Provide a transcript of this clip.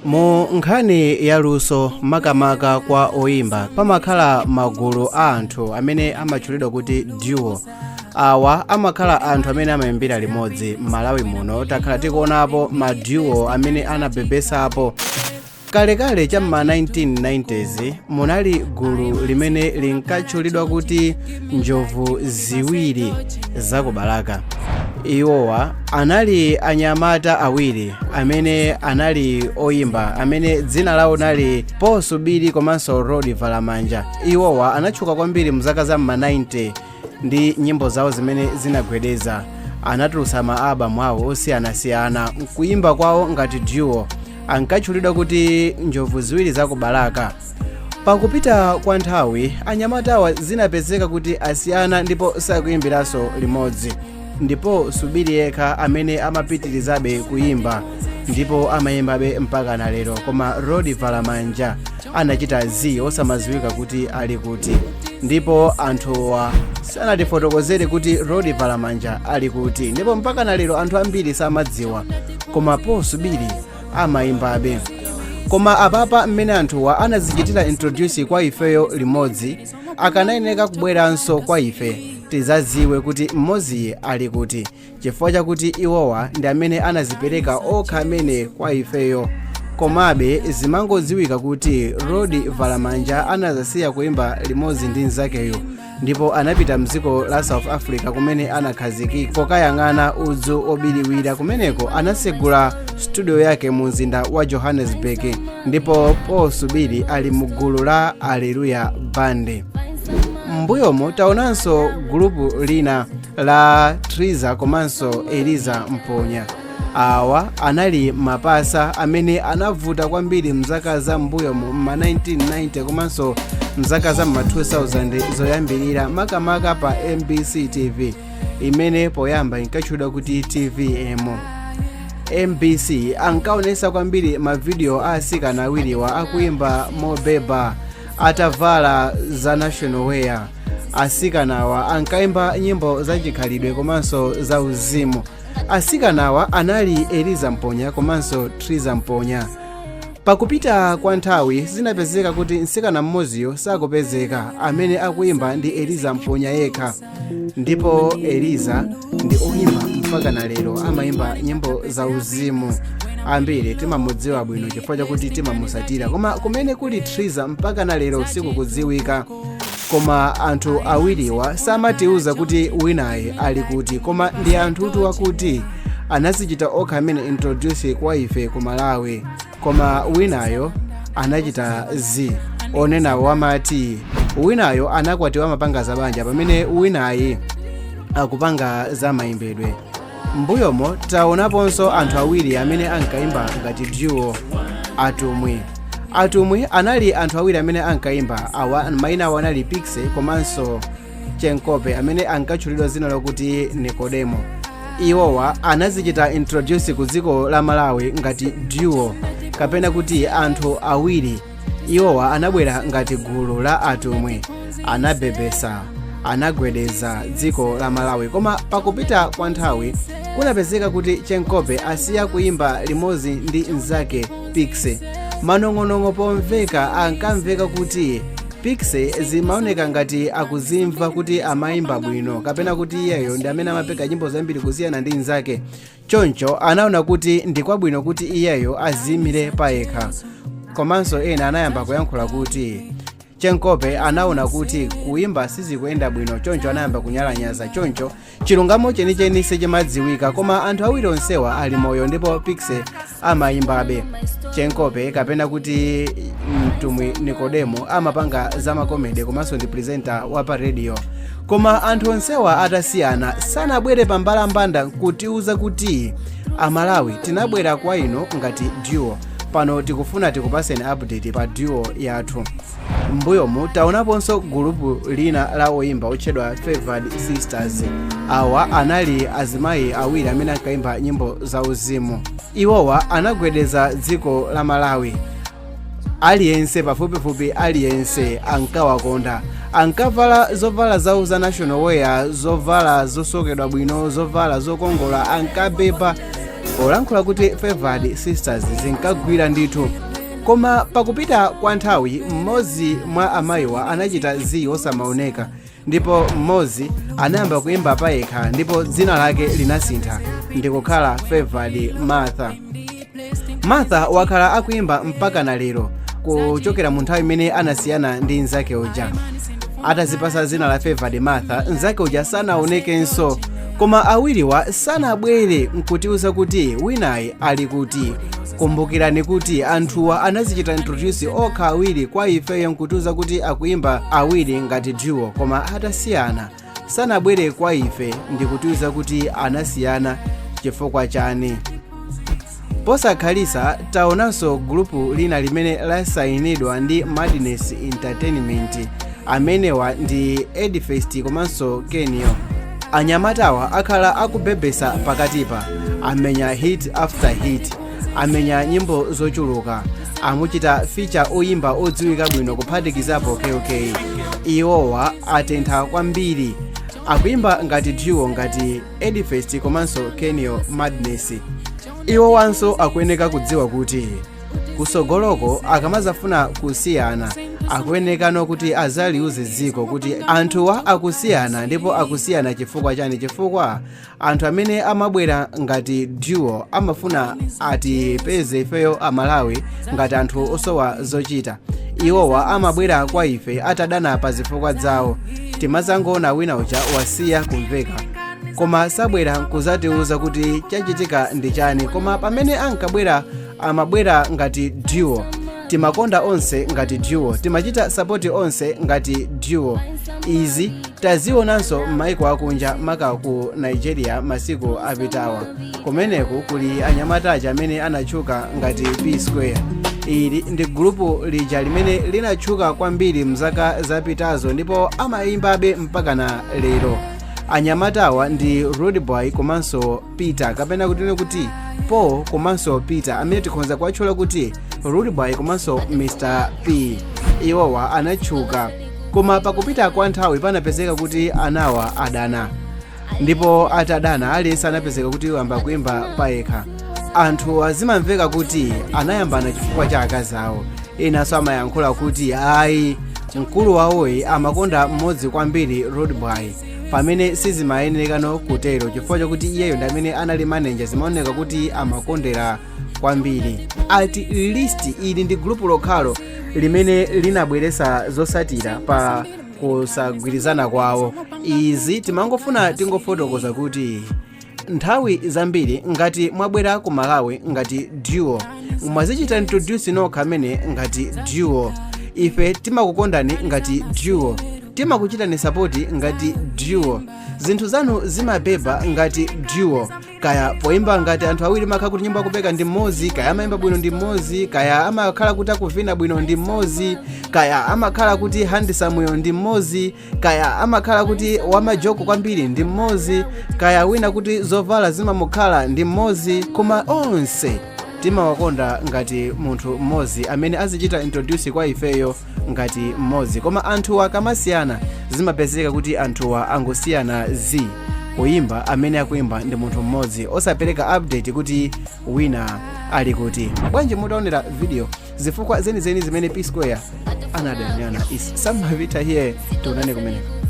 Mu nkhani ya luso, makamaka kwa oyimba, pamakhala magulu a anthu amene amatchulidwa kuti duo. Awa amakhala anthu amene amayimbira limodzi. M'Malawi muno takhala tikuonapo ma duo amene anabebesapo. Kalekale cham'ma 1990s munali gulu limene linkatchulidwa kuti Njovu Ziwiri Zakubalaka. Iwowa anali anyamata awiri amene anali oyimba, amene dzina lawo nali Paul Subiri komanso Rod Valamanja. Iwowa anatchuka kwambiri mzaka za m'ma 90 ndi nyimbo zawo zimene zinagwedeza. Anatulutsa ma albamu awo osiyanasiyana mkuyimba kwawo ngati duo. Ankatchulidwa kuti Njovu Ziwiri Zakubalaka. Pakupita kwa nthawi, anyamatawa zinapezeka kuti asiyana ndipo sakuyimbiranso limodzi, ndipo Subiri yekha amene amapitirizabe kuyimba ndipo amayimbabe mpaka na lero. Koma Rod Valamanja anachita z osamaziwika kuti ali kuti, ndipo anthuwa sanatifotokozere kuti Rod Valamanja ali kuti, ndipo mpaka na lero anthu ambiri samadziwa. Koma Paul Subiri amayimbabe. Koma apapa, mmene anthuwa anazichitira introduce kwa ifeyo limodzi, akanayeneka kubweranso kwa ife tizaziwe kuti mmodziyi ali kuti, chifukwa chakuti iwowa ndi amene anazipereka okha amene kwa ifeyo. Komabe zimangodziwika kuti Rod Valamanja anazasiya kuyimba limodzi ndi mnzakeyo ndipo anapita mdziko la South Africa, kumene anakhazikika kokayang'ana udzu obiriwira. Kumeneko anasegula studio yake mu mzinda wa Johannesburg, ndipo Paul Subiri ali mu gulu la Alleluya Band. Mbuyomo taonanso gulupu lina la Triza komanso Eliza Mponya. Awa anali mapasa amene anavuta kwambiri mzaka za mbuyomo ma 1990 komanso mzaka za ma 2000 zoyambirira, makamaka pa MBC TV, imene poyamba inkatchedwa kuti TVM. MBC ankaonesa kwambiri mavidiyo a asikana awiriwa akuyimba mobeba atavala za national wear. Asikanawa ankayimba nyimbo zachikhalidwe komanso za uzimu. Asikanawa anali Eliza Mponya komanso Triza Mponya. Pakupita kwa nthawi zinapezeka kuti mtsikana mmodziyo sakupezeka, amene akuyimba ndi Eliza Mponya yekha, ndipo Eliza ndi oyimba mpaka na lero, amayimba nyimbo za uzimu. Ambiri timamudziwa bwino chifukwa chakuti timamusatira. Koma kumene kuli Triza mpaka na lero sikukudziwika. Koma anthu awiriwa samatiuza kuti winayi ali kuti, koma ndi anthutu wakuti anazichita okha amene introduce kwa ife ku Malawi. Koma winayo anachita z onenawo amati winayo anakwatiwa, amapanga zabanja, pamene winayi akupanga za mayimbidwe. Mbuyomo taonaponso anthu awiri amene ankayimba ngati duo, Atumwi. Atumwi anali anthu awiri amene ankayimba. Awa mayina awo anali Pixe komanso Chenkope, amene ankatchulidwa dzina lokuti Nikodemo. Iwowa anazichita introduce ku dziko la Malawi ngati duo, kapena kuti anthu awiri. Iwowa anabwera ngati gulu la Atumwi, anabebesa, anagwedeza dziko la Malawi. Koma pakupita kwa nthawi kunapezeka kuti Chenkope asiya kuyimba limodzi ndi mnzake Pixe. Manong'onong'o pomveka ankamveka kuti Pixe zimaoneka ngati akuzimva kuti amayimba bwino, kapena kuti iyeyo ndi amene amapeka nyimbo zambiri kusiyana ndi mnzake. Choncho anaona kuti ndi kwabwino kuti iyeyo aziyimire payekha. Komanso ena anayamba kuyankhula kuti Chenkope anaona kuti kuyimba sizikuyenda bwino, choncho anayamba kunyalanyaza. Choncho chilungamo chenicheni sichimadziwika, koma anthu awiri onsewa ali moyo ndipo Pixe amayimbabe. Chenkope, kapena kuti mtumwi Nikodemo, amapanga za ma comedy komanso ndi presenter wa pa radio. Koma anthu onsewa atasiyana sanabwere pambalambanda kutiuza kuti, "Amalawi, tinabwera kwa inu ngati duo, pano tikufuna tikupaseni update pa duo yathu." Mbuyomu taonaponso gulupu lina la oyimba otchedwa Favored Sisters. Awa anali azimayi awiri amene ankayimba nyimbo za uzimu. Iwowa anagwedeza dziko la Malawi. Aliyense, pafupifupi aliyense, ankawakonda. Ankavala zovala zawo za national wear, zovala zosokedwa bwino, zovala zokongola, ankabeba. Polankhula kuti Favored Sisters zinkagwira ndithu, koma pakupita kwa nthawi mmodzi mwa amayiwa anachita zii osamaoneka, ndipo mmodzi anayamba kuyimba payekha ndipo dzina lake linasintha ndikukhala Favored Martha. Martha wakhala akuyimba mpaka na lero, kuchokera mu nthawi imene anasiyana ndi mnzake uja. Atazipasa dzina la Favored Martha, mnzake uja sanaonekenso, koma awiriwa sanabwere nkutiuza kuti winayi ali kuti. Kumbukirani kuti anthuwa anazichita introduce okha awiri kwa ifeyo nkutiuza kuti akuyimba awiri ngati duo, koma atasiyana sanabwere kwa ife ndikutiuza kuti anasiyana chifukwa chani. Posakhalisa taonanso gulupu lina limene lasayinidwa ndi Madness Entertainment. Amenewa ndi Edfest komanso Kenyo. Anyamatawa akhala akubebesa pakatipa, amenya hit after hit, amenya nyimbo zochuluka, amuchita feature oyimba odziwika bwino kuphatikizapo KK. Iwowa atentha kwambiri, akuyimba ngati duo ngati Edfest komanso Kenyo Madness. Iwowanso akuyeneka kudziwa kuti kusogoloko akamazafuna kusiyana, akuyenekano kuti azaliuze dziko kuti anthuwa akusiyana, ndipo akusiyana chifukwa chani, chifukwa anthu amene amabwera ngati duo amafuna atipeze ifeyo Amalawi ngati anthu osowa zochita. Iwowa amabwera kwa ife atadana pa zifukwa zawo, timazangoona wina uja wasiya kumveka, koma sabwera nkuzatiuza kuti chachitika ndi chani. Koma pamene ankabwera amabwera ngati duo, timakonda onse ngati duo, timachita support onse ngati duo. Izi tazionanso m'maiko akunja, maka ku Nigeria masiku apitawa. Kumeneku kuli anyamata aja amene anatchuka ngati P Square. Ili ndi gulupu lija limene linatchuka kwambiri mzaka zapitazo ndipo amayimbabe mpaka na lero. Anyamatawa ndi Rude Boy komanso Peter, kapena kuti Paul komanso Peter, amene tikhonza kuwatchula kuti Rude Boy komanso Mr P. Iwowa anatchuka, koma pakupita kwa nthawi panapezeka kuti anawa adana, ndipo atadana aliyense anapezeka kuti wamba kuimba payekha. Anthu azimamveka kuti anayambana chifukwa cha akazi awo. Inanso amayankhula kuti ayi, mkulu wawoyi amakonda mmodzi kwambiri, Rude Boy, pamene sizimayenerekano kutero chifukwa chakuti iyeyo ndi amene anali manager. Zimaoneka kuti amakondera kwambiri. At least ili ndi gulupu lokhalo limene linabweresa zosatira pa kusagwirizana kwawo. Izi timangofuna tingofotokoza kuti nthawi zambiri ngati mwabwera ku Malawi ngati duo, mwazichita introduce nokha amene ngati duo, ife timakukondani ngati duo, timakuchitani support ngati duo, zinthu zanu zimabeba ngati duo. Kaya poimba ngati anthu awiri makhala kuti nyimbo akupeka ndi mmodzi, kaya amayimba bwino ndi mmodzi, kaya amakhala kuti akuvina bwino ndi mmodzi, kaya amakhala kuti handsome ndi mmodzi, kaya amakhala kuti wamajoko kwambiri ndi mmodzi, kaya wina kuti zovala zimamukhala ndi mmodzi, koma onse timawakonda ngati munthu mmodzi amene azichita introduce kwa ifeyo ngati mmodzi. Koma anthuwa akamasiyana zimapezeka kuti anthuwa angosiyana z kuyimba, amene akuimba ndi munthu mmodzi, osapereka update kuti wina ali kuti. Bwanji mutaonera video zifukwa zenizeni zimene P Square anadanirana? Is Samavita here, tionane kumeneko.